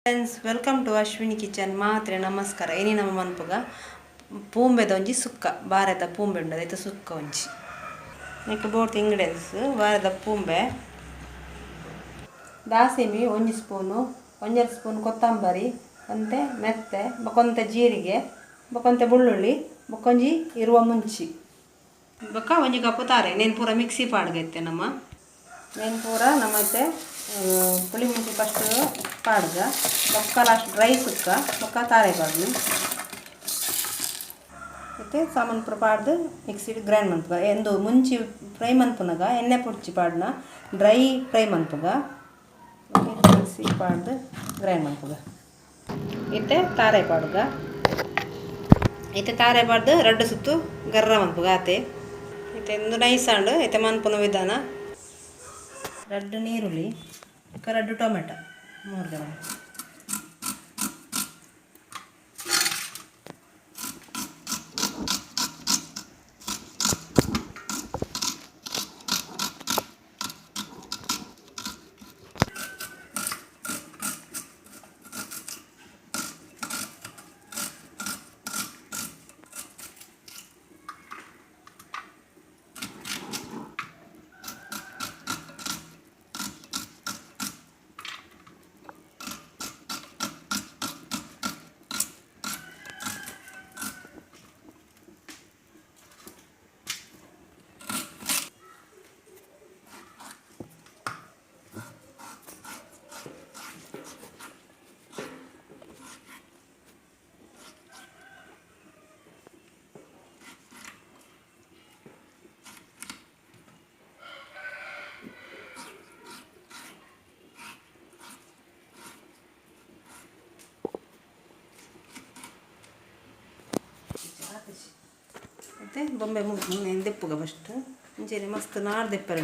Friends, welcome to Ashwini kitchen. ಮಾತ್ರೆ ನಮಸ್ಕಾರ. ಇನಿ ನಮ್ಮ ಮನ್ಪುಗ ಪೂಂಬೆದ ಒಂಜಿ ಸುಕ್ಕ, ಬಾರೆದ ಪೂಂಬೆ ಉಂಡು, ಐತ ಸುಕ್ಕ ಒಂಜಿ. ನೆಕ್ ಬೋರ್ತ್ ಇಂಗ್ರೀಡಿಯೆಂಟ್ಸ್: ಬಾರೆದ ಪೂಂಬೆ, ದಾಸಿಮಿ ಒಂಜಿ ಸ್ಪೂನು, ಒಂಜರೆ ಸ್ಪೂನ್ ಕೊತ್ತಂಬರಿ, ಒಂತೆ ಮೆತ್ತೆ, ಬೊಕೊಂತೆ ಜೀರಿಗೆ, ಬೊಕೊಂತೆ ಬೆಳ್ಳುಳ್ಳಿ, ಬೊಕೊಂಜಿ ಇರುವ ಮುಂಚಿ, ಬೊಕ್ಕ ಒಂಜಿ ಕಪ್ಪು ತಾರೆ. ನೇನು ಪೂರ ಮಿಕ್ಸಿ ಪಾಡ್ಗೈತೆ ನಮ್ಮ. ನೇನು ಪೂರ ನಮ್ಮೈತೆ ಪುಳಿ ಮುಂಚಿ ಫಸ್ಟ್ ಪಾಡ್ಗ, ಬೊಕ್ಕ ಲಾಸ್ಟ್ ಡ್ರೈ ಸುಕ್ಕ, ಬೊಕ್ಕ ತಾರೆ ಪಾಡ್ನು. ಇತ್ತೆ ಸಾಮಾನು ಪೂರ ಪಾಡ್ದು ಮಿಕ್ಸಿಡ್ ಗ್ರೈಂಡ್ ಮನ್ಪುಗ. ಎಂದು ಮುಂಚಿ ಫ್ರೈ ಮನ್ಪುನಗ ಎಣ್ಣೆ ಪುಡ್ಚಿ ಪಾಡ್ನ, ಡ್ರೈ ಫ್ರೈ ಮನ್ಪುಗ. ಓಕೆ, ಮಿಕ್ಸಿ ಪಾಡ್ದು ಗ್ರೈಂಡ್ ಮನ್ಪುಗ. ಇತ್ತೆ ತಾರೆ ಪಾಡುಗ. ಇತ್ತೆ ತಾರೆ ಪಾಡ್ದು ರಡ್ಡು ಸುತ್ತು ಗರ್ರ ಮನ್ಪುಗ, ಆತೆ. ಇತ್ತೆ ಇಂದು ನೈಸ್ ಆಂಡ್. ಇತ್ತೆ ಮನ್ಪುನ ವಿಧಾನ: ರಡ್ಡು ನೀರುಳ್ಳಿ, ಬೊಕ್ಕ ರಡ್ಡು ಟೊಮೆಟೊ ಮೂರು. ಇತ್ತೆ ಬೊಂಬೆ ದೆಪ್ಪುಗ ಫಸ್ಟ್. ಇಂಚೆನೆ ಮಸ್ತ್ ನಾರ್ ದೆಪ್ಪರೆ.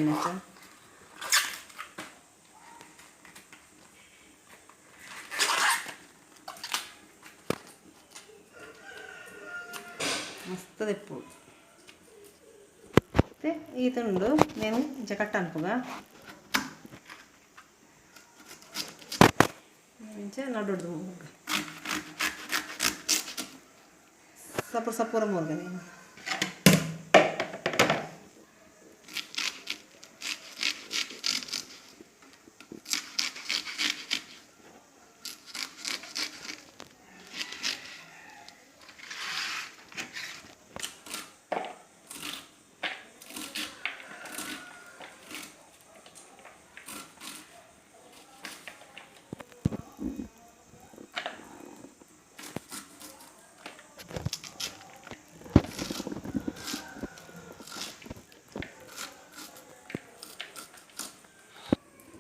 ಮಸ್ತ್ ದೆಪ್ಪು. ಮತ್ತು ಈ ತುಂಡು నేను ಇಂಚ ಕಟ್ ಅನ್ಪುಗ. ಇಂಚ ನಡುಡ್ದು ಮೂರ್ಗ ಸಪುರ ಸಪುರ ಮೂರ್ಗ ನೀನು.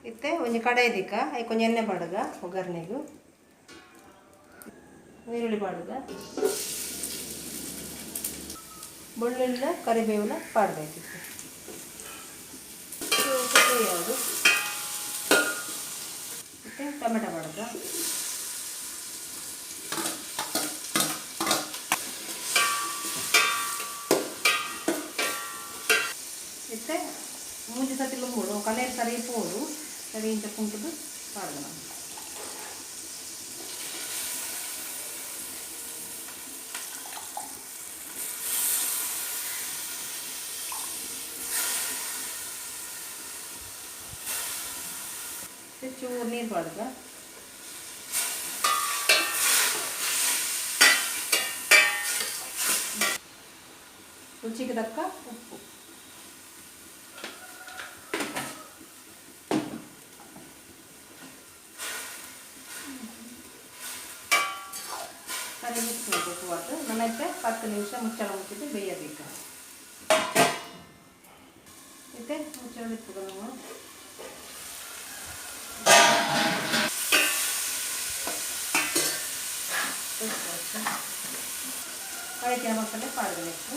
ಇತ್ತೆ ಒಂಜಿ ಕಡಾಯಿ ದಿಕ್ಕ, ಐಕ್ ಒಂಜಿ ಎಣ್ಣೆ ಪಾಡುಗ. ಒಗ್ಗರಣೆಗು ನೀರುಳ್ಳಿ ಪಾಡುಗ, ಬೆಳ್ಳುಳ್ಳಿ, ಕರಿಬೇವುನ ಪಾಡಬೇಕಿತ್ತು. ಯಾವುದು ಮತ್ತು ಟೊಮೆಟೊ ಪಾಡುಗ. ಇತ್ತೆ ಮೂಜಿ ಸತಿ ಲುಂಬುಡು, ಕನೇರ್ ಸರಿ ಪೋಡು, ಸರಿ ಇಂಚ ಕುಂಟುದು ಪಾಡುಗ ನಾವು. ಚೂರು ನೀರು ಪಾಡುಗ. ರುಚಿಗೆ ತಕ್ಕ ಉಪ್ಪು. ಸರಿ ಮಿಕ್ಸ್ ಮಾಡಬೇಕು. ಉಪ್ಪು ನನ್ನೈತೆ 10 ನಿಮಿಷ ಮುಚ್ಚಳ ಮುಚ್ಚಿದ್ದು ಬೇಯಬೇಕು. ಇತ್ತೆ ಮುಚ್ಚಳ ಇಪ್ಪುಗ ನಾವು. ಕಳಿಕೆ ಮಸಾಲೆ ಪಾಡಬೇಕು.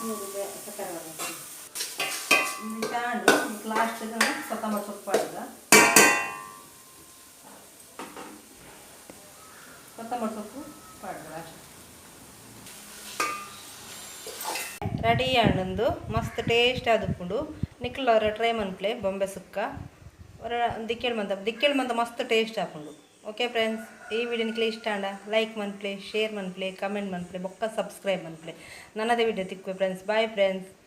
ಮೂರು ಸಕ್ಕರೆ. ಕೊತ್ತಂಬರಿ ಸೊಪ್ಪು ಪಾಡ್ಗ. ಕೊತ್ತಂಬರಿ ಸೊಪ್ಪು ಪಾಡ್ಗ. ರೆಡಿ ಆಂಡು, ಮಸ್ತ್ ಟೇಸ್ಟ್ ಆದುಪ್ಪುಂಡು. ನಿಕ್ಲ ಅವರ ಟ್ರೈ ಮನ್ಪ್ಲೆ ಬೊಂಬೆ ಸುಕ್ಕ. ಅವರ ದಿಕ್ಕೆಳ್ ಮಂತ, ದಿಕ್ಕೆಳ್ ಮಂತ ಮಸ್ತ್ ಟೇಸ್ಟ್ ಆಪುಂಡು. ಓಕೆ ಫ್ರೆಂಡ್ಸ್, ಈ ವಿಡಿಯೋ ನಿಕ್ಲೆ ಇಷ್ಟ ಆಂಡ ಲೈಕ್ ಮನ್ಪ್ಲೆ, ಶೇರ್ ಮನ್ಪ್ಲೆ, ಕಮೆಂಟ್ ಮನ್ಪ್ಲೆ, ಬೊಕ್ಕ ಸಬ್ಸ್ಕ್ರೈಬ್ ಮನ್ಪ್ಲೆ. ನನ್ನದೇ ವಿಡಿಯೋ ತಿಕ್ಕುವೆ ಫ್ರೆಂಡ್ಸ್. Bye friends.